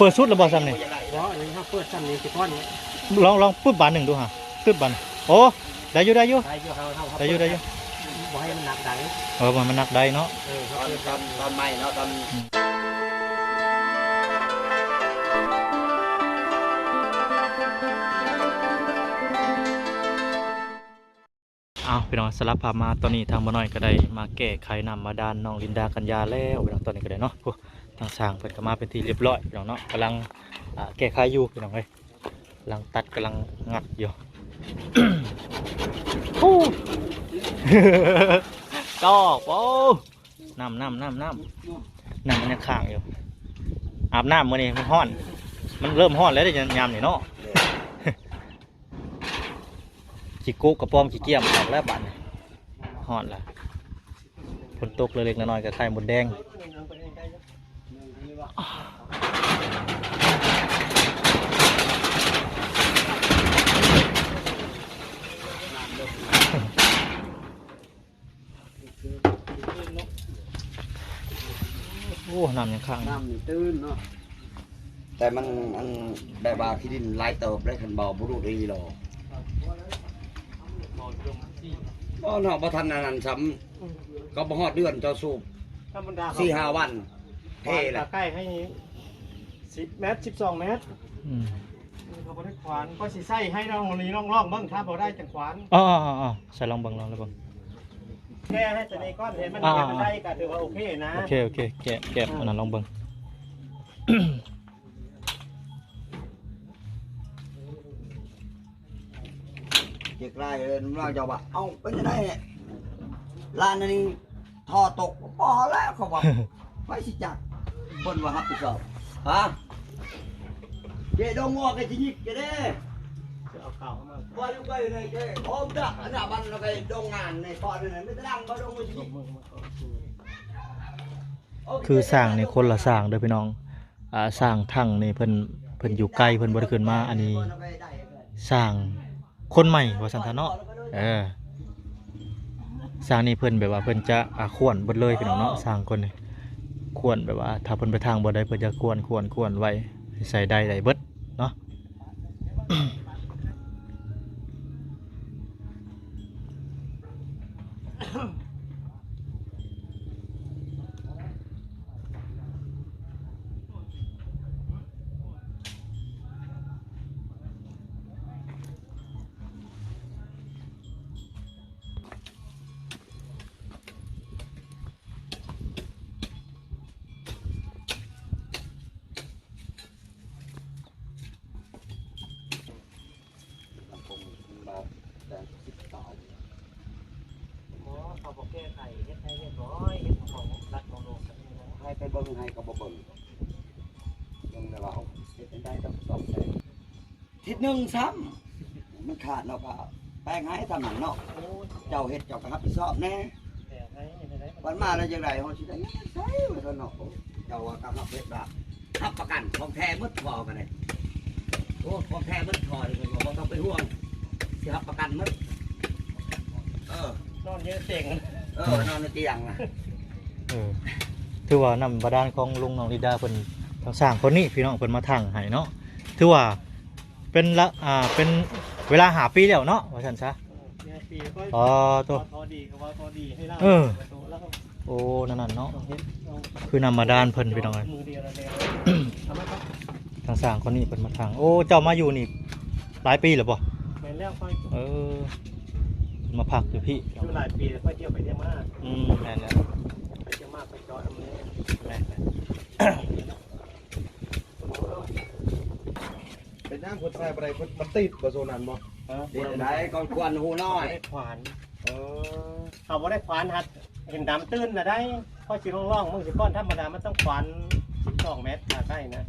ເປີດສຸດແລ້ວບໍ່ຊ່ຳນີ້? ບໍ່ ອັນນີ້ເຮົາເປີດຊ່ຳນີ້ຊິກ່ອນ. ລອງ ລອງປຶບບາດໜຶ່ງດູຫາ ປຶບບາດ. ໂອ້ ໄດ້ຢູ່ ໄດ້ຢູ່ ໄດ້ຢູ່ ເຮົາ ເຮົາ ໄດ້ຢູ່ ໄດ້ຢູ່ ບໍ່ໃຫ້ມັນໜັກໄດ. ເອີ ບໍ່ໃຫ້ມັນໜັກໄດເນາະ. ເອີ ຕອນ ຕອນ ຕອນໃໝ່ເນາະ ຕອນ ອ້າວ ພີ່ນ້ອງ ສະລັບພາບມາຕອນນີ້ ທາງບໍ່ນ້ອຍກໍໄດ້ມາແກ້ໄຂນ້ຳບາດານນ້ອງລິນດາກັນຍາແລ້ວ ພີ່ນ້ອງ. ຕອນນີ້ກໍໄດ້ເນາະ ໂອ້ ທາງຊ່າງເພິ່ນກໍມາເປັນທີ່ຮຽບຮ້ອຍ ພີ່ນ້ອງເນາະ ກຳລັງ ອ່າ ແກ້ໄຂຢູ່ ພີ່ນ້ອງເອີຍ ກຳລັງຕັດ ກຳລັງງັດຢູ່. ໂອ້ ຈອກ ໂອ້ ນ້ຳ ນ້ຳ ນ້ຳ ນ້ຳ ນ້ຳມັນຍັງຄ້າງຢູ່. ອາບນ້ຳມື້ນີ້ມັນຮ້ອນ ມັນເລີ່ມຮ້ອນແລ້ວເດ້ຍາມນີ້ເນາະ. ຂີ້ໂກະກະປອມຂີ້ກ້ຽມອອກແລ້ວບາດນີ້ ຮ້ອນລະ. ຝົນຕົກເລັກໆນ້ອຍໆກໍໄຂ່ມົດແດງ. ໂອ້ ນ້ຳຍັງຄ້າງ ນ້ຳນີ້ຕື້ນເນາະ ແຕ່ມັນ ອັນ ແບບວ່າຂີ້ດິນຫຼາຍເຕີບເດ້ ຄັນບໍ່ ບໍ່ຫຼຸດອີ່ຫຼີ. ບໍ່ເນາະ ບໍ່ທັນອັນນັ້ນຊ້ຳ ກໍບໍ່ຮອດເດືອນ ເຈົ້າສູບ ທຳມະດາ ສີ່ຫ້າວັນ ເພແລ້ວ ໃກ້ໃຫ້ສິບແມັດ ສິບສອງແມັດ. ອືມ ເຂົາບໍ່ໄດ້ຂວານ ຂ້ອຍຊິໃສ່ໃຫ້ລອງນີ້ ລອງ ລອງເບິ່ງ ຖ້າບໍ່ໄດ້ຈັ່ງຂວານ. ອໍໆໆ ໃສ່ລອງເບິ່ງ ລອງເບິ່ງ ແກ້ໃຫ້ຕົວນີ້ກ່ອນ ໃຫ້ມັນ ອ່າ ເຮັດໄດ້ກໍຖືວ່າໂອເຄນະ. ໂອເຄ ໂອເຄ ແກະ ແກະ ອ່າ ອັນນັ້ນລອງເບິ່ງ. ເຈັກຫຼາຍເອີ ນ້ຳລາວເຈົ້າວ່າ ເອົ້າ ເປັນຈັ່ງໃດ ຮ້ານອັນນີ້ທໍ່ຕົກ ບໍ່ແລ້ວ ເຂົາວ່າ ໃຜຊິຈັກ ເພິ່ນວ່າຮັບຜິດຊອບ ຮະ ເຈດົງງົວກໍຊິຍິກເຈເດ້ ເອົາເຂົ້າມາ ວ່າຢູ່ໄກໃນເຈ ໂອມດະ ອັນນະ ມັນໄປດົງງານໃນເກາະນີ້ ມີແຕ່ດັງບໍ່ດົງມັນຊິຍິກ. ຄືຊ່າງນີ້ຄົນລະຊ່າງເດີພີ່ນ້ອງ. ອ່າ ຊ່າງຖັງນີ້ເພິ່ນ ເພິ່ນຢູ່ໄກ ເພິ່ນບໍ່ໄດ້ຂຶ້ນມາ. ອັນນີ້ຊ່າງຄົນໃໝ່ວ່າຊັ້ນຊະເນາະ. ເອີ ຊ່າງນີ້ເພິ່ນແບບວ່າເພິ່ນຈະ ອ່າ ຂວນເບິດເລີຍພີ່ນ້ອງເນາະ. ຊ່າງຄົນນີ້ຂວນແບບວ່າ ຖ້າເພິ່ນໄປທາງບໍ່ໄດ້ ເພິ່ນຈະຂວນ ຂວນ ຂວນໄວ້ໃສ່ໄດ້ ໄດ້ເບິດເນາະ. ລຳໂພງມັນບໍ່ແຕ່ງສິບຕາວ. ບໍ່ ເຂົາບໍ່ແກ້ໄຂ ເຮັດໃຫ້ຮຽບຮ້ອຍ ເຮັດຂອງລັດຂອງຫຼວງ ໃຫ້ໄປເບິ່ງໃຫ້ກໍບໍ່ເບິ່ງ ເບິ່ງແລ້ວວ່າເຮົາເຮັດຈັ່ງໃດກໍຕ້ອງໃຊ້ ທິດໜຶ່ງຊ້ຳ ມັນຂາດເນາະ ກໍແປງໃຫ້ສ່ຳນັ້ນເນາະ. ໂອ້ຍ ເຈົ້າເຮັດເຈົ້າກໍຮັບຜິດຊອບແດ່. ແປງໃຫ້ເຮັດໃດ ບັດມາແລ້ວຈັ່ງໃດເຮົາຊິໄດ້ເງິນໃຊ້ວ່າຊັ້ນເນາະ. ໂອ້ ເຈົ້າວ່າກໍຮັບເຮັດວ່າຮັບປະກັນຂອງແທ້ໝົດ ພໍກໍໄດ້. ໂອ້ ຂອງແທ້ໝົດ ພໍນີ້ເພິ່ນວ່າບໍ່ຕ້ອງເປັນຫ່ວງ ຊິຮັບປະກັນໝົດ. ເອີ ນອນຢູ່ຕຽງ ເອີ ນອນຢູ່ຕຽງນະ. ເອີ ຖືວ່ານ້ຳບາດານຂອງລຸງນ້ອງລິດດາເພິ່ນ ທາງຊ່າງຄົນນີ້ພີ່ນ້ອງ ເພິ່ນມາຖັງໃຫ້ເນາະ. ຖືວ່າ ເປັນລະ ອ່າ ເປັນເວລາຫ້າປີແລ້ວເນາະ ວ່າຊັ້ນຊະ. ເອີ ຫ້າປີ ອໍ ໂຕ ພໍດີກໍວ່າພໍດີໃຫ້ລາວ. ເອີ ໂຕລາວ. ໂອ້ ນັ້ນໆເນາະ ຄືນ້ຳບາດານເພິ່ນພີ່ນ້ອງເອີຍ. ທາງຊ່າງຄົນນີ້ເພິ່ນມາທາງ. ໂອ້ ເຈົ້າມາຢູ່ນີ້ຫຼາຍປີແລ້ວບໍ່? ແມ່ນແລ້ວ ຂ້ອຍ ເອີ ມາພັກຢູ່ພີ້ ຢູ່ຫຼາຍປີແລ້ວ ຂ້ອຍທ່ຽວໄປທ່ຽວມາ. ອືມ ແມ່ນແລ້ວ ໄປທ່ຽວມາ ໄປເຈາະນຳແນ່. ແມ່ນແຫຼະ. ເປັນຫຍັງເພິ່ນໃສ່ບໍ່ໄດ້ ເພິ່ນ ມັນຕິດບໍ່ໂຊນັ້ນບໍ່? ຮະ? ຕິດໄດ້ ກອງຄວັນຫູນ້ອຍ ບໍ່ໄດ້ຂວານ. ເອີ ເຂົາບໍ່ໄດ້ຂວານ ຫັດເຫັນດຳຕື່ນນະໄດ໋. ຂ້ອຍຊິລອງໆເບິ່ງຊິກ່ອນ ທຳມະດາມັນຕ້ອງຂວານສິບສອງແມັດ ຖ້າໃສ່ນະ.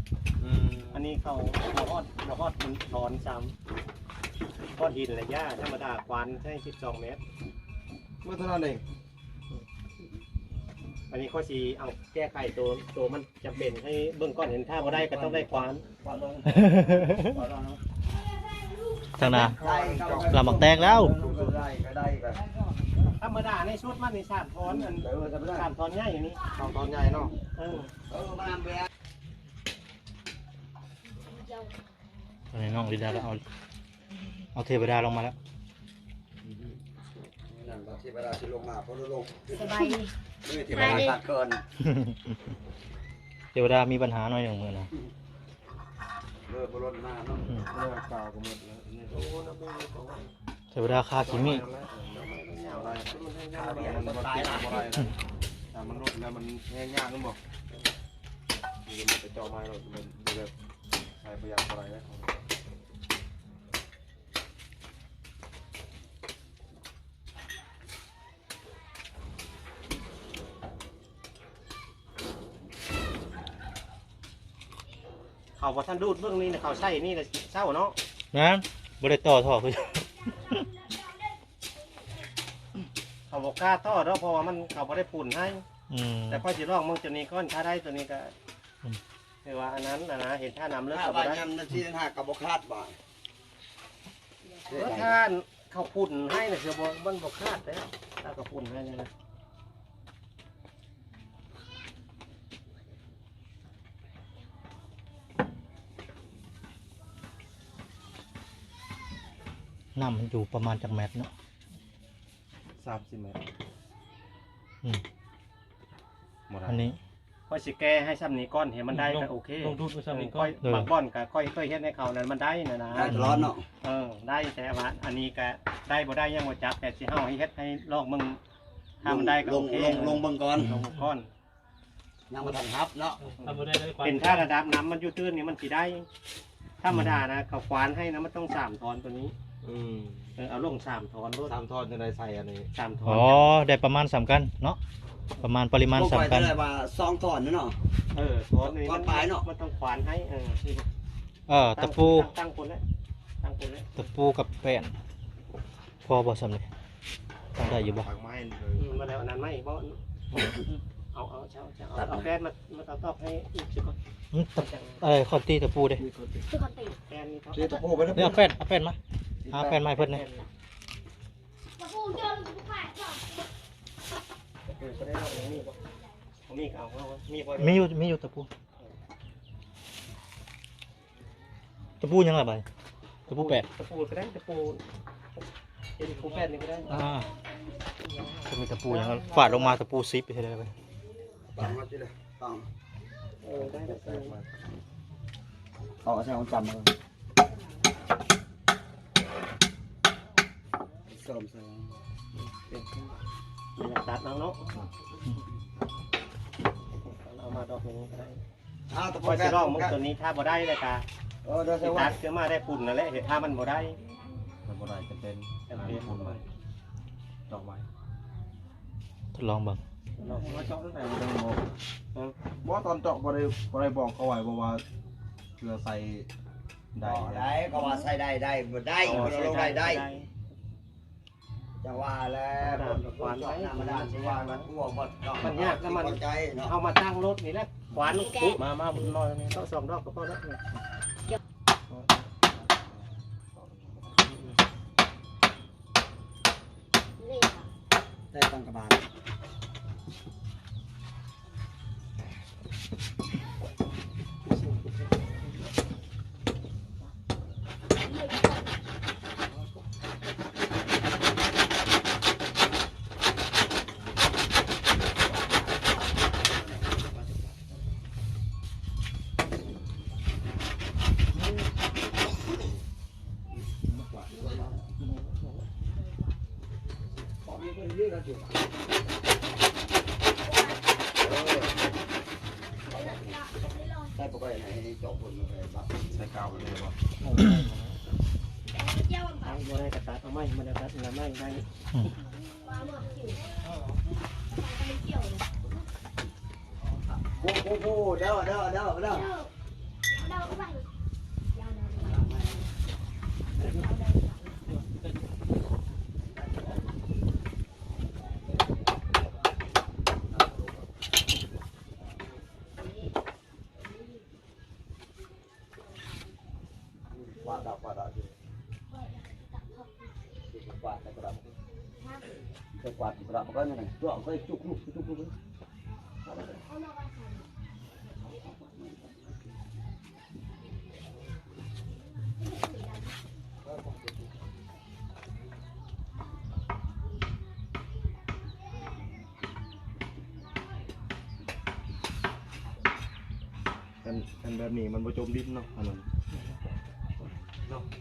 ອືມ ອັນນີ້ເຂົາບໍ່ຮອດ ບໍ່ຮອດມັນຖອນຊ້ຳ ຮອດຫີນລະຢ່າ. ທຳມະດາຂວານໃຊ້ສິບສອງແມັດ ມັນເທົ່ານັ້ນເອງ. ອັນນີ້ຂ້ອຍຊິເອົາແກ້ໄຂໂຕ ໂຕມັນຈຳເປັນໃຫ້ເບິ່ງກ່ອນ. ເຫັນຖ້າບໍ່ໄດ້ກໍຕ້ອງໄດ້ຂວານ. ທາງໜ້າ ລຳໝາກແຕງແລ້ວ. ທຳມະດາໃນຊຸດມັນນີ້ສາມທ່ອນ ອັນ ສາມທ່ອນໃຫຍ່ນີ້ ສາມທ່ອນໃຫຍ່ເນາະ. ເອີ ເອີ ມັນນຳແບບ. ຕອນນີ້ນ້ອງລິດາກໍເອົາ ເອົາເທວະດາລົງມາແລ້ວ. ນັ້ນວ່າເທວະດາຊິລົງມາ ບໍ່ໄດ້ລົງ. ສະບາຍດີ. ເອີ ເທວະດາຂາດເຂີນ. ເທວະດາມີບັນຫາໜ້ອຍໜຶ່ງມື້ນະ. ເອີ ບໍ່ລົດມາເນາະ. ອືມ ເອີ ກາວກໍໝົດແລ້ວ. ເທວະດາຄາຂີ້ໝີ້. ມັນບໍ່ຕິດບໍ່ໄດ້. ຖ້າມັນຫຼຸດແລ້ວມັນແຮງຍາກແມ່ນບໍ່? ມັນໄປເຈາະໃໝ່ໂລດ. ມັນແບບໃສ່ປະຢັດບໍ່ໄດ້ເດ້. ເຂົາບໍ່ທັນດູດເບິ່ງນີ້ນະ ເຂົາໃສ່ນີ້ລະເຊົາເນາະ. ແມ່ນ ບໍ່ໄດ້ຕໍ່ທໍ່ຄື ເຂົາບໍ່ກ້າຕໍ່ດອກ ເພາະວ່າມັນ ເຂົາບໍ່ໄດ້ຝຸ່ນໃຫ້. ອືມ ແຕ່ຂ້ອຍຊິລອງເບິ່ງຕົວນີ້ກ່ອນ ຖ້າໄດ້ຕົວນີ້ກໍ ອືມ ຄືວ່າອັນນັ້ນນະ ເຫັນທ່ານ້ຳເລິກກໍບໍ່ໄດ້ ຍາມນັ້ນຊິຫາກໍບໍ່ຂາດບາດ. ເອີ ທ່ານເຂົາຝຸ່ນໃຫ້ນະ ຄືບໍ່ ມັນບໍ່ຂາດເດ້ ຖ້າເຂົາຝຸ່ນໃຫ້ນີ້ນະ. ນ້ຳມັນຢູ່ປະມານຈັກແມັດເນາະ? ສາມສິບແມັດ. ອືມ ບໍ່ໄດ້ ອັນນີ້ ຂ້ອຍຊິແກ້ໃຫ້ຊ່ຳນີ້ກ່ອນ ໃຫ້ມັນໄດ້ ລົງ ກໍໂອເຄ ລົງດູດໄວ້ຊ່ຳນີ້ກ່ອນ. ເອີ ຂ້ອຍ ເອີ ບາງບ່ອນກໍຂ້ອຍເຄີຍເຮັດໃຫ້ເຂົານັ້ນ ມັນໄດ້ນະນະ ໄດ້ຕະຫຼອດເນາະ. ເອີ ໄດ້ ແຕ່ວ່າອັນນີ້ກໍໄດ້ບໍ່ໄດ້ຍັງບໍ່ຈັກ ແຕ່ຊິເຮົາໃຫ້ເຮັດໃຫ້ລອງເບິ່ງ ຖ້າມັນໄດ້ກໍໂອເຄ ລົງ ລົງເບິ່ງກ່ອນ ລົງເບິ່ງກ່ອນ. ຍັງບໍ່ທັນຮັບເນາະ. ຖ້າບໍ່ໄດ້ ໄດ້ຄວາມ ເປັນຖ້າລະດັບນ້ຳມັນຢູ່ຕື້ນນີ້ມັນຊິໄດ້. ທຳມະດານະ ອືມ ເຂົາຄວານໃຫ້ນະ ມັນຕ້ອງສາມທ່ອນຕົວນີ້. ອືມ ເອີ ເອົາລົງສາມທ່ອນໂລດ. ສາມທ່ອນຈັ່ງໃດໃສ່ອັນນີ້ ສາມທ່ອນ. ອໍ ໄດ້ປະມານສ່ຳກັນເນາະ ປະມານປະລິມານສ່ຳກັນ. ຂ້ອຍຈະໄດ້ວ່າສອງທ່ອນເນາະ. ເອີ ທ່ອນນີ້ມັນ ປາຍເນາະ ມັນຕ້ອງຄວານໃຫ້. ເອີ ເອີ ຕະປູ ຕັ້ງ ຕັ້ງພຸ້ນແຫຼະ ຕັ້ງພຸ້ນແຫຼະ. ຕະປູກັບແປ້ນ ພໍບໍ່ຊ່ຳນີ້? ຕັ້ງໄດ້ຢູ່ບໍ່? ອືມ ມາແລ້ວ ອັນນັ້ນໃໝ່ບໍ່? ເອົາ ເອົາ ເອົາ ເອົາແປ້ນມາ ມາຕອກໃຫ້ອີກຊິກ່ອນ. ອືມ ເອີ ຂ້ອຍຕີຕະປູເດ້. ຄືຂ້ອຍຕີ ແປ້ນນີ້ ຕີຕະປູໄປເດີ. ເອົາແປ້ນ ເອົາແປ້ນມາ ຫາແປ້ນມາໃຫ້ເພິ່ນແດ່. ຕະປູເຈົ້າ ມີບໍ່? ມີ ເອົາ ເອົາ ມີບໍ່? ມີຢູ່ ມີຢູ່ຕະປູ. ຕະປູຫຍັງລະບາດນີ້? ຕະປູແປດ ຕະປູກໍໄດ້ ຕະປູ ເປັນຕະປູແປດນີ້ກໍໄດ້. ອ່າ ກໍມີຕະປູຫຍັງ ຟາດລົງມາຕະປູສິບເຮັດໄດ້ບາດນີ້. ຕັ້ງມາຕິລະ ຕັ້ງ ເອີ ໄດ້ແລ້ວ ເອົາໃສ່ຂອງຈຳເອົາ ເສີມໃສ່ ຕັດເອົາເນາະ ເອົາມາດອກໜຶ່ງກໍໄດ້. ອ້າວ ຕະປູ ຂ້ອຍຊິລອງເບິ່ງຕົວນີ້ ຖ້າບໍ່ໄດ້ແລ້ວກະ ເອີ ເດີ ຊິຕັດຄືມາໄດ້ຝຸ່ນນັ້ນແຫຼະ ເຮັດຖ້າມັນບໍ່ໄດ້ ມັນບໍ່ໄດ້ຈຳເປັນ ຈຳເປັນ ປຸ້ນໃໝ່ ເຈາະໃໝ່ ທົດລອງເບິ່ງ ມາເຈາະຕັ້ງແຕ່ບໍ່ໄດ້ບອກ ບໍ່ ຕອນເຈາະບໍ່ໄດ້ ບໍ່ໄດ້ບອກເຂົາໄວ້ບໍ່ວ່າເພື່ອໃສ່ໄດ້ ບໍ່ໄດ້ ເຂົາວ່າໃສ່ໄດ້ໄດ້ ບໍ່ໄດ້ ເອີ ບໍ່ໄດ້ ໃສ່ໄດ້ ໄດ້ ໄດ້. ຈັ່ງວ່າແຫຼະ ຄົນກໍຄົນຊອບທຳມະດາ ຊິວ່າມັນກວມບໍ່ ມັນຍາກນະ ມັນ ເຮົາມາຕັ້ງລົດນີ້ແຫຼະ ຂວານປຸບ ມາ ມາ ມາ ເນາະ ສອງດອກກໍພໍແລ້ວ. ໄດ້ຕັ້ງກະບານ. ໃສ່ປະໄວ້ໃນຈອກຄົນ ໃສ່ກາວໄປເລີຍບໍ່? ເອົາ ບໍ່ໄດ້ກະຕັດເອົາໃໝ່ ບໍ່ໄດ້ຕັດເອົາໃໝ່ໄດ້. ອືມ. ໂອ້ໂຫ ເດີ ເດີ ເດີ ເດີ. ກວາດດອກ ກວາດດອກ ກວາດໃສ່ກະດາດ ກວາດໃສ່ກະດາດ ມັນກໍນັ້ນແຫຼະ ຕົວະ ມັນກໍຈຸກ ຈຸກ ຈຸກ. ເອົາມາໄວ້ໃສ່ ເອົາມາໄວ້ໃສ່ ເອົາມາໄວ້ໃສ່ ເອົາມາໄວ້ໃສ່. ແບບນີ້ມັນບໍ່ຈົມດິນເນາະ ອັນນັ້ນເນາະ. ເ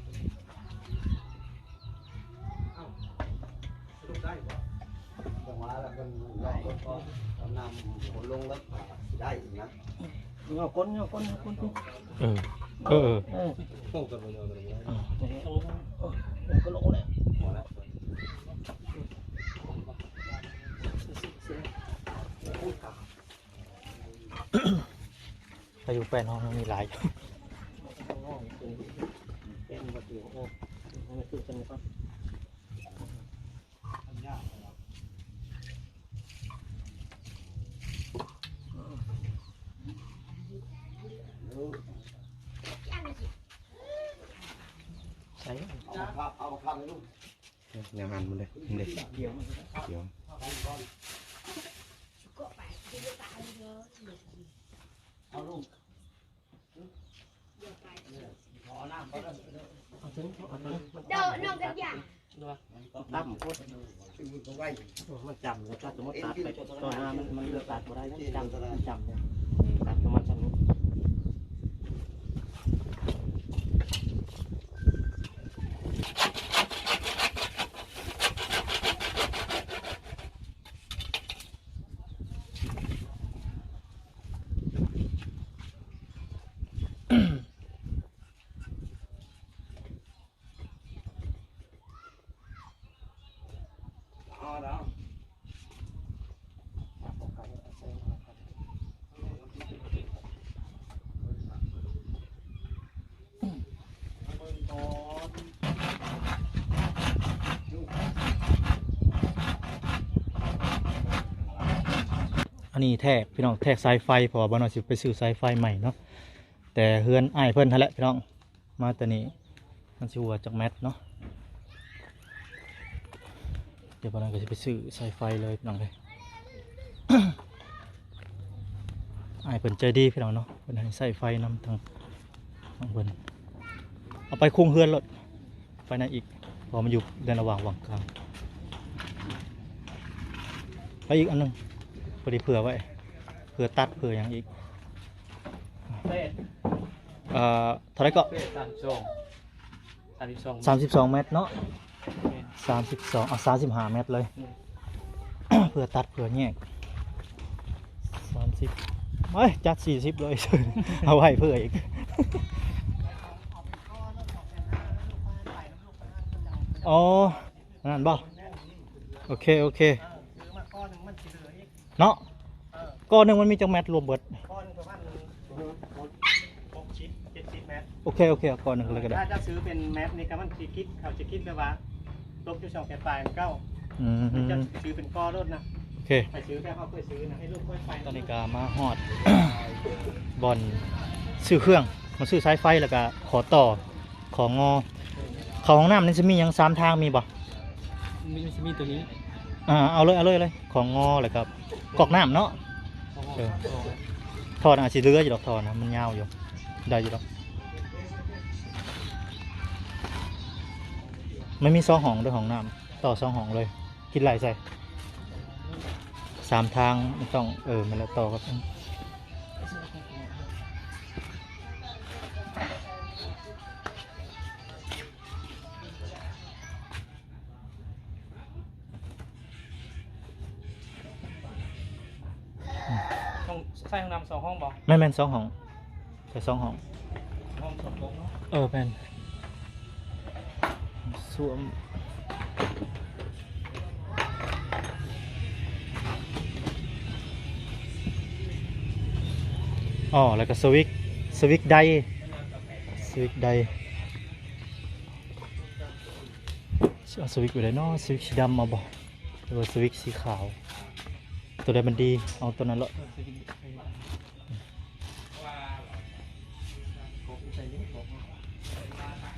ອົ້າ ສະຫຼຸບໄດ້ບໍ່? ຈັງຫວະລະເພິ່ນລອງເບິ່ງກ່ອນ ເອົານ້ຳຝົນລົງແລ້ວກໍຊິໄດ້ນະ. ເອົາກົ້ນ ເອົາກົ້ນ ເອົາກົ້ນ ເອີ ເອີ ເອີ ເອີ ໂອ້ ກັນບໍ່ຍອມກັນບໍ່ໄດ້ ເອີ ເອີ ເອີ ກໍລົງແລ້ວ ພໍແລ້ວ. ພາຍຸແປນເຮົາຍັງມີຫຼາຍຢູ່. ໃສ່ ເອົາມາຄາບ ເອົາມາຄາບໃຫ້ລູກ. ແນວຫັ້ນມັນເດ້ ມັນເດ້ ດຽວ ດຽວ ເອົາລູກ. ເອົາເຖິງ ເອົາເຖິງ ເດີ ນ້ອງກັນຢາ ຕຳໂພດ ໂອ້ ມັນຈຳແລ້ວ ຖ້າສົມມຸດຕັດໄປຕໍ່ໜ້າ ມັນ ມັນຕັດບໍ່ໄດ້ນະ ຈຳ ຈຳເລີຍ ຕັດປະມານຊ່ຳນີ້. ອັນນີ້ແທກ ພີ່ນ້ອງ ແທກສາຍໄຟ ເພາະວ່າບ່າວນ້ອຍຊິໄປຊື້ສາຍໄຟໃໝ່ເນາະ. ແຕ່ເຮືອນອ້າຍເພິ່ນຫັ້ນແຫຼະພີ່ນ້ອງ ມາແຕ່ນີ້ມັນຊິຫົວຈັກແມັດເນາະ. ດຽວບ່າວນ້ອຍກໍຊິໄປຊື້ສາຍໄຟເລີຍພີ່ນ້ອງເອີຍ. ອ້າຍເພິ່ນໃຈດີພີ່ນ້ອງເນາະ ເພິ່ນໃຫ້ໃຊ້ໄຟນຳທາງ ຂອງເພິ່ນ ເອົາໄປຄຸງເຮືອນໂລດ ໄປໃນອີກ ເພາະວ່າມັນຢູ່ໃນລະຫວ່າງວັງກາງ. ໄປອີກອັນໜຶ່ງ ພໍດີເຜື່ອໄວ້ ເຜື່ອຕັດເຜື່ອຫຍັງອີກ. ເອີ ເທົ່າໃດເກາະ? ສາມສິບສອງ ສາມສິບສອງ ສາມສິບສອງແມັດເນາະ ແມ່ນ ສາມສິບສອງ ເອົາ ສາມສິບຫ້າແມັດເລີຍ ແມ່ນ ເຜື່ອຕັດເຜື່ອແຍກ ສາມສິບ ເອີຍ ຈັດ ສີ່ສິບເລີຍ ເອົາໄວ້ເຜື່ອອີກ. ອໍ ອັນນັ້ນບໍ່? ໂອເຄ ໂອເຄ ເອີ ຊື້ມາກ້ອນໜຶ່ງມັນຊິເຫຼືອອີກ ເນາະ ເອີ ກ້ອນໜຶ່ງມັນມີຈັກແມັດລວມເບິດ? ກ້ອນໜຶ່ງປະມານຫົກສິບ ເຈັດສິບແມັດ. ໂອເຄ ໂອເຄ ເອົາກ້ອນໜຶ່ງເລີຍກໍໄດ້. ຖ້າຈະຊື້ເປັນແມັດນີ້ກໍມັນຊິຄິດ ເຂົາຈະຄິດແບບວ່າຕົກຢູ່ສອງແສນປາຍເກົ້າ. ອືມ ມັນຈະຊື້ເປັນກ້ອນໂລດນະ. ໂອເຄ ໄປຊື້ແບບເຮົາເຄີຍຊື້ນະ ໃຫ້ລູກເຄີຍໄປ. ຕອນນີ້ກໍມາຮອດບ່ອນຊື້ເຄື່ອງ ມາຊື້ສາຍໄຟ ແລ້ວກໍຂໍຕໍ່ ຂໍງໍ ເຂົ້າຫ້ອງນ້ຳນີ້ຊິມີຫຍັງສາມທາງ ມີບໍ່? ມີ ຊິມີຕົວນີ້ ອ່າ ເອົາເລີຍ ເອົາເລີຍ ເອົາເລີຍ ຂໍງໍ ແລ້ວກໍກອກນ້ຳເນາະ. ເອີ ທໍ່ນະອາດຊິເຫຼືອຢູ່ດອກ ທໍ່ນະມັນຍາວຢູ່ ໄດ້ຢູ່ດອກ. ມັນມີສອງຫ້ອງເດີ ຫ້ອງນ້ຳຕໍ່ສອງຫ້ອງເລີຍ ກິນໄຫຼໃສ່ສາມທາງ ມັນຕ້ອງ ເອີ ແມ່ນແລ້ວ ຕໍ່ກັບ ຫ້ອງ ໃສ່ຫ້ອງນ້ຳສອງຫ້ອງບໍ່? ແມ່ນໆ ສອງຫ້ອງ ໃສ່ສອງຫ້ອງ ຫ້ອງສອງກົກເນາະ. ເອີ ແມ່ນ ສ້ວມ ອໍ ແລ້ວກໍສະວິດ ສະວິດໄດ ສະວິດໄດ. ຊິເອົາສະວິດແບບໃດເນາະ? ສະວິດສີດຳເອົາບໍ່ ຫຼືວ່າສະວິດສີຂາວ? ຕົວໃດມັນດີ ເອົາຕົວນັ້ນເນາະ.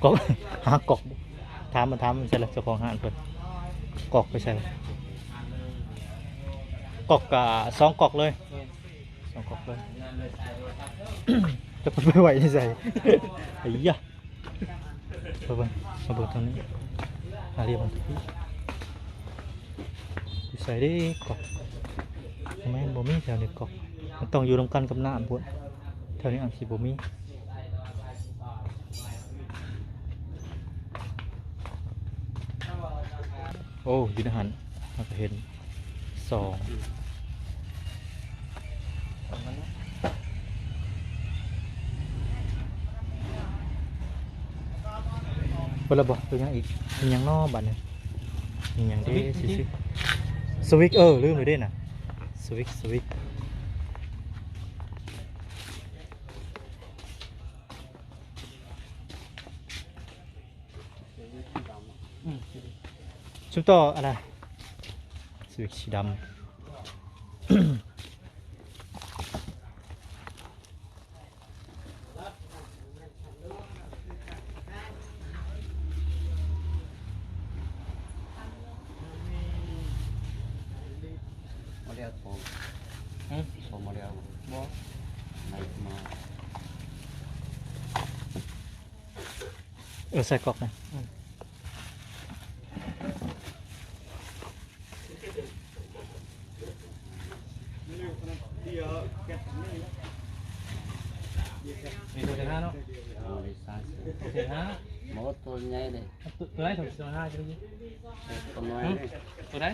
ກອກ ຫາກອກ ຖາມ ມາຖາມໃສ່ລະ ເຈົ້າຂອງຮ້ານເພິ່ນ ກອກໄປໃສ່ລະ? ກອກກະສອງກອກເລີຍ ສອງກອກເລີຍ ຈະໄປໄວ້ໃນໃສ? ໄອ້ຍະ. ມາເບິ່ງ ມາເບິ່ງທາງນີ້ ຫາລຽບມັນຢູ່ໃສເດ້ກອກ? ແມ່ນບໍ່ມີແຖວນີ້ກອກ ມັນຕ້ອງຢູ່ນຳກັນກັບນ້ຳພຸ້ນ ແຖ ຕອນນີ້ອາດຊິບໍ່ມີ. ໂອ້ ຢູ່ໃນຫັ້ນ ເຮົາກໍເຫັນສອງ. ເປີດແລ້ວບໍ່? ເປັນຫຍັງອີກ? ມີຫຍັງນໍບັດນີ້? ມີຫຍັງເດ້? ສະວິດ ຊິຊິ ສະວິດ ເອີ ລືມເລີຍເດ້ນະ ສະວິດ ສະວິດ. ຊຸບຕໍ່ອັນນະ ສະວິດສີດຳ. ໂມເດວໂຕ ຫຶ? ໂຕໂມເດວ ບໍ່ ໄດ້ມາ. ເອີ ໃສ່ກອກນະ. ອືມ ນີ້ໂຕເຈັດຫ້າເນາະ. ໂຕເຈັດຫ້າ ບໍ່ ໂຕໃຫຍ່ເດ້. ໂຕ ໂຕໃດ? ໂຕໃດ? ໂຕໃດ?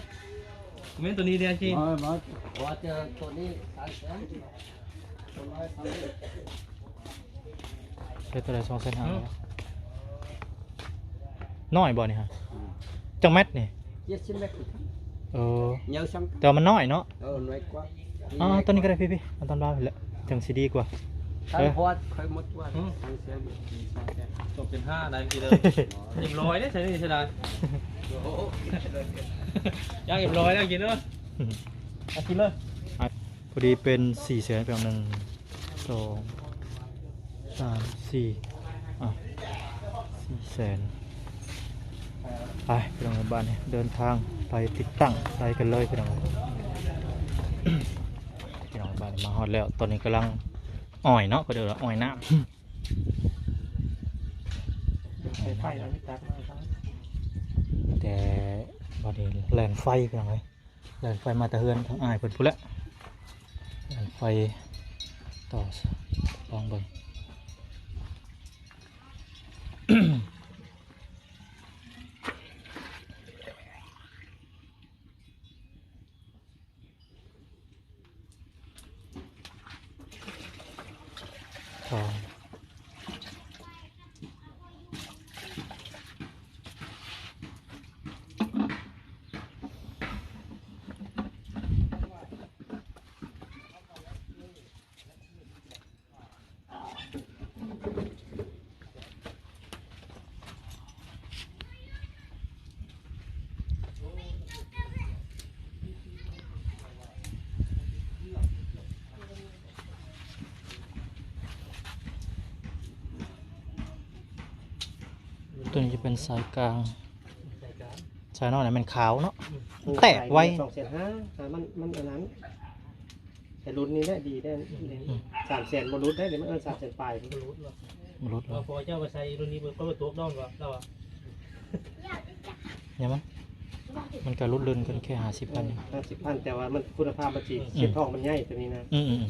ບໍ່ແມ່ນໂຕນີ້ເດ້ ຊິ ບໍ່ ບໍ່ ບໍ່ ໂຕນີ້ສາມແສນ. ເຮັດເທົ່າໃດ? ສອງແສນຫ້າ. ອືມ ນ້ອຍບໍ່ນີ້ຮະ? ອືມ ຈັກແມັດນີ້? ເຈັດສິບແມັດ. ເອີ ຍາວຊ່ຳ ແຕ່ວ່າມັນນ້ອຍເນາະ. ເອີ ນ້ອຍກວ່າ. ອໍ ຕົວນີ້ກໍໄດ້ ພີ່ໆ ເອົາຕອນບ່າວພຸ້ນແຫຼະ ຈັ່ງຊິດີກວ່າ. ເອີ ພອດ ຄ່ອຍໝົດກວ່າ. ອືມ ສອງແສນ ສອງແສນ ສອງແສນຫ້າ ໄດ້ກິໂລ. ເອັມຮ້ອຍເດ້ ໃສ່ນີ້ເສຍດາຍ. ໂອ້ ຢາກເອັມຮ້ອຍແລ້ວກິນເດີ ເອົາກິນເລີຍ. ພໍດີເປັນສີ່ແສນ ໄປເອົາ ໜຶ່ງ ສອງ ສາມ ສີ່ ອ່ະ ສີ່ແສນ. ໄປພີ່ນ້ອງ ບາດນີ້ເດີນທາງໄປຕິດຕັ້ງໄຟກັນເລີຍພີ່ນ້ອງ. ພີ່ນ້ອງ ບາດນີ້ມາຮອດແລ້ວ ຕອນນີ້ກຳລັງອ້ອຍເນາະ ເພິ່ນເອີ້ນວ່າອ້ອຍນ້ຳ. ແຕ່ບາດນີ້ແລ່ນໄຟພີ່ນ້ອງເອີຍ. ແລ່ນໄຟມາແຕ່ເຮືອນທາງອ້າຍເພິ່ນພຸ້ນແຫຼະ ແລ່ນໄຟຕໍ່ ລອງເບິ່ງ. ຕົວນີ້ຈະເປັນສາຍກາງ ສາຍກາງ ສາຍນ້ອຍນະແມ່ນຂາວເນາະ. ອືມ ແຕກໄວ ສອງແສນຫ້າ ມັນ ມັນອັນນັ້ນ. ແຕ່ລຸ້ນນີ້ແຫຼະດີໄດ໋. ອືມ ສາມແສນບໍ່ຫຼຸດໄດ໋ ມັນເອີ ສາມແສນປາຍ ບໍ່ຫຼຸດ. ບໍ່ຫຼຸດ ເພາະວ່າເຈົ້າໄປໃສ່ລຸ້ນນີ້ ເພິ່ນບໍ່ຕົກດອກວ່າ ລາວວ່າ ຍັງມັນ ມັນກໍຫຼຸດເລື່ອນກັນແຄ່ຫ້າສິບພັນ ຫ້າສິບພັນ ແຕ່ວ່າມັນຄຸນນະພາບມັນຊິ ອືມ ເສັ້ນທອງມັນໃຫຍ່ຕົວນີ້ນະ. ອືມໆໆ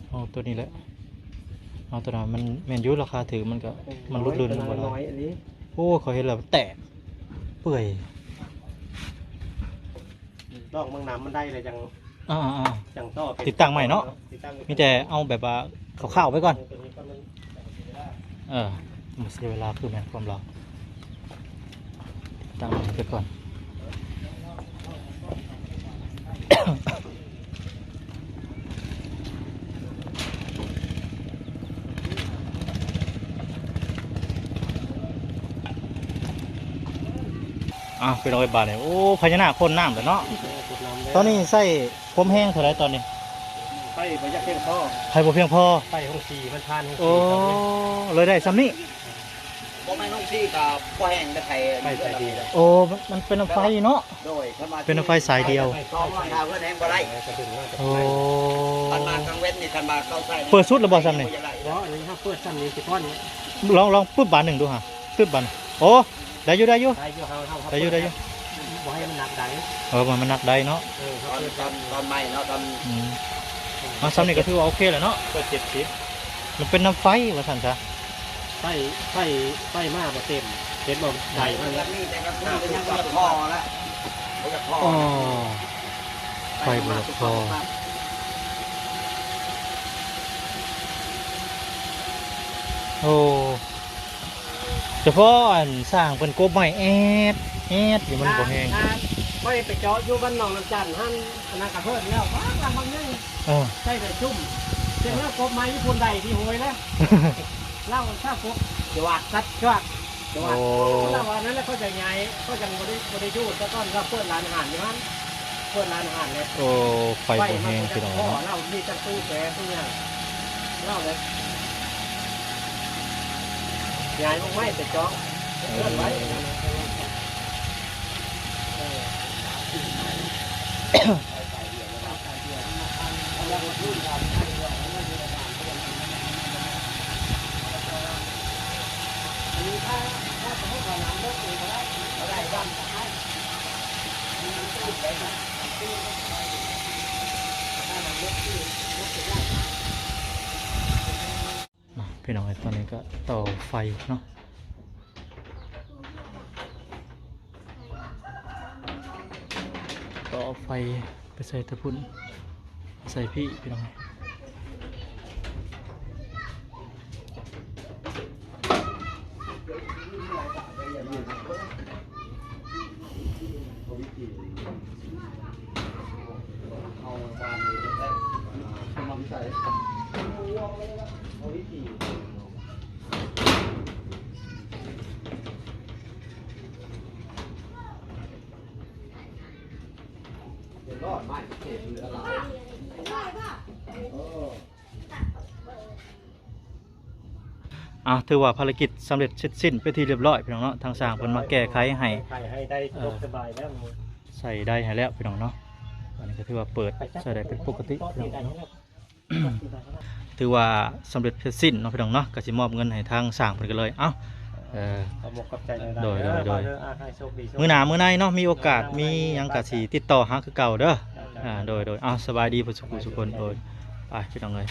ເອົາຕົວນີ້ແຫຼະ ເອົາຕົວນັ້ນ ມັນແມ່ນຢູ່ ລາຄາຖືກ ມັນກໍ ເອີ ມັນຫຼຸດເລື່ອນ ນ້ອຍ ນ້ອຍອີ່ຫຼີ. ໂອ້ ຂ້ອຍເຫັນແລ້ວມັນແຕກເປື່ອຍ. ລອກເບິ່ງນ້ຳມັນໄດ້ແລ້ວຈັ່ງ ອ່າໆໆ ຈັ່ງຕໍ່ ຕິດຕັ້ງໃໝ່ເນາະ. ຕິດຕັ້ງ ມີແຕ່ເອົາແບບວ່າຄ່າວໆໄວ້ກ່ອນ. ເອີ ຕົວນີ້ກໍມັນ ເອີ ມັນເສຍເວລາ ຄືແມ່ນຄວາມລາວ ຕິດຕັ້ງໄປກ່ອນ. ອ້າວ ພີ່ນ້ອງເອີຍ ບາດນີ້ ໂອ້ ພະຍານາກພົ້ນນ້ຳແລ້ວເນາະ. ເອີ ພົ້ນນ້ຳແລ້ວ ຕອນນີ້ໃຊ້ຄວາມແຮງເທົ່າໃດຕອນນີ້? ໄຟບໍ່ຢາກພຽງພໍ ໄຟບໍ່ພຽງພໍ ໄຟໂຮງສີ ມັນຜ່ານໂຮງສີ. ໂອ້ ເລີຍໄດ້ຊ່ຳນີ້. ບໍ່ແມ່ນໂຮງສີກໍບໍ່ແຮງເດ້ ໄຟ ໄຟ ໄຟດີ. ໂອ້ ມັນ ມັນເປັນນ້ຳໄຟເນາະ. ໂດຍ ເພິ່ນວ່າເປັນໄຟສາຍດຽວ ສອງຫຼັງຄາເຮືອນແຮງບໍ່ໄດ້. ໂອ້ ຄັນມາກາງເວັນນີ້ ຄັນວ່າເຂົາໃສ່ ເປີດສຸດແລ້ວບໍ່ຊ່ຳນີ້? ບໍ່ ອັນນີ້ເຮົາເປີດຊ່ຳນີ້ຊິກ່ອນ. ລອງ ລອງປຶບບາດໜຶ່ງດູຫາ ປຶບບາດ. ໂອ້ ໄດ້ຢູ່ ໄດ້ຢູ່ ໄດ້ຢູ່ ເຮົາ ເຮົາ ໄດ້ຢູ່ ໄດ້ຢູ່ ບໍ່ໃຫ້ມັນໜັກໄດ. ເອີ ມັນ ມັນໜັກໄດເນາະ. ເອີ ຕອນ ຕອນ ຕອນໃໝ່ເນາະ ຕອນ ອືມ ມາສ່ຳນີ້ກໍຖືວ່າໂອເຄແລ້ວເນາະ ເປີດເຈັດສິບ ມັນເປັນນ້ຳໄຟວ່າຊັ້ນຊະ ໄຟ ໄຟ ໄຟມາບໍ່ເຕັມ ເຫັນບໍ່ ໄດ້ມັນລະ ມີແຕ່ກະພຸ້ນກໍຍັງບໍ່ຢາກພໍລະ ບໍ່ຢາກພໍ ອໍ ໄຟບໍ່ຢາກພໍ ໂອ້ ສະເພາະອັນຊ່າງເພິ່ນກົບໄມ້ແອດ ແອດຢູ່ ມັນບໍ່ແຮງ ຂ້ອຍໄປເຈາະຢູ່ບ້ານໜອງນ້ຳຈັນຫັ້ນ ອັນນັ້ນກະເພິ່ນແລ້ວ ບາງຫຼັງບາງໜຶ່ງ ເອີ ໃຊ້ໄດ້ຊຸ່ມ ເຊິ່ງແລ້ວກົບໄມ້ຢູ່ພຸ້ນໃດທີ່ຫ້ວຍແລ້ວ ລາວຊາກົບ ຈວດ ສັດຈວດ ໂອ້ ລາວວ່ານັ້ນແຫຼະ ເຂົາຈະຍ້າຍ ເຂົາຈັ່ງບໍ່ໄດ້ ບໍ່ໄດ້ຢູ່ ແຕ່ກ່ອນລາວເປີດຮ້ານອາຫານຢູ່ຫັ້ນ ເປີດຮ້ານອາຫານແລ້ວ ໂອ້ ໄຟບໍ່ແຮງພີ່ນ້ອງເນາະ ລາວມີຈັກຕູ້ແກຕູ້ຫຍັງ ລາວແບບຍ້າຍໝາກໄມ້ໄປເຈາະເຮືອນໄວ້ ເອີ. ພີ່ນ້ອງເອີຍ ຕອນນີ້ກໍຕໍ່ໄຟເນາະ ຕໍ່ໄຟໄປໃສ່ຕະພຸ້ນ ໃສ່ພີ້ພີ່ນ້ອງເອີຍ. ອ່າ ຖືວ່າພາລະກິດສຳເລັດເສັດສິ້ນເປັນທີ່ລຽບລ້ອຍ ພີ່ນ້ອງເນາະ ທາງຊ່າງເພິ່ນມາແກ້ໄຂໃຫ້ ໃຫ້ ໃຫ້ໄດ້ ເອີ ສະບາຍແລ້ວ ໃສ່ໄດ້ໃຫ້ແລ້ວ ພີ່ນ້ອງເນາະ ອັນນີ້ກໍຖືວ່າເປີດໃຊ້ໄດ້ເປັນປົກກະຕິ ພີ່ນ້ອງເນາະ ຖືວ່າສຳເລັດເສັດສິ້ນເນາະ ພີ່ນ້ອງເນາະ ກໍຊິມອບເງິນໃຫ້ທາງຊ່າງເພິ່ນກັນເລີຍ ເອົ້າ ເອີ ຂອບອົກຂອບໃຈຫຼາຍໆ ໂດຍ ເດີ ໂດຍ ໂດຍ ເດີ ອ່າ ໃຫ້ໂຊກດີ ມື້ໜ້າມື້ໃນເນາະ ມີໂອກາດ ໂດຍ ມີຫຍັງກໍຊິຕິດຕໍ່ຫາຄືເກົ່າເດີ ໂດຍ ອ່າ ໂດຍ ໂດຍ ເອົ້າ ສະບາຍດີເບິດສູ່ຜູ້ສູ່ຄົນ ໂດຍ ໂດຍ ໄປ ພີ່ນ້ອງເອີຍ.